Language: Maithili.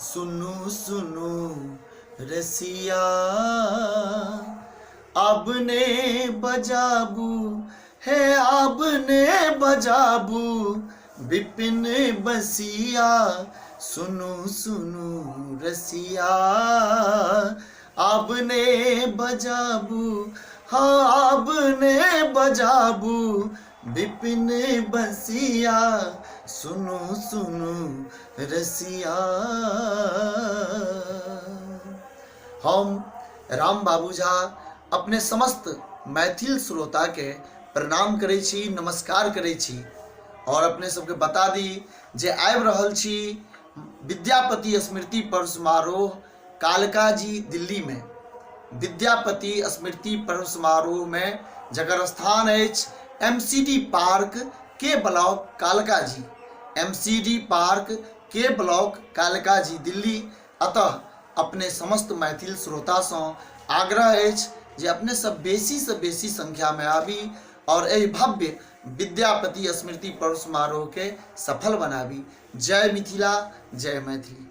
सुनू सुनू रसिया, आब ने बजाबू हे आब ने बजाबू विपिन बसिया, सुनू सुनू रसिया, आब ने बजाबू, हाँ आब ने बजाबू विपिन बसिया, सुनू सुनू रसिया। हम राम बाबू झा अपने समस्त मैथिल श्रोता के प्रणाम करै छी, नमस्कार करै छी और अपने सबके बता दी जे आबि रहल छी विद्यापति स्मृति पर्व समारोह कालकाजी दिल्ली में। विद्यापति स्मृति पर्व समारोह में जकर स्थान अछि एम सी डी पार्क के block Kalkaji, M C D park के ब्लॉक कालकाजी दिल्ली। अतः अपने समस्त मैथिल श्रोतासँ आग्रह अछि जे अपने सब बेसीसँ बेसी संख्यामे आबी और एहि भव्य विद्यापति स्मृति पर्व समारोहके सफल बनाबी। जय मिथिला, जय मैथिली।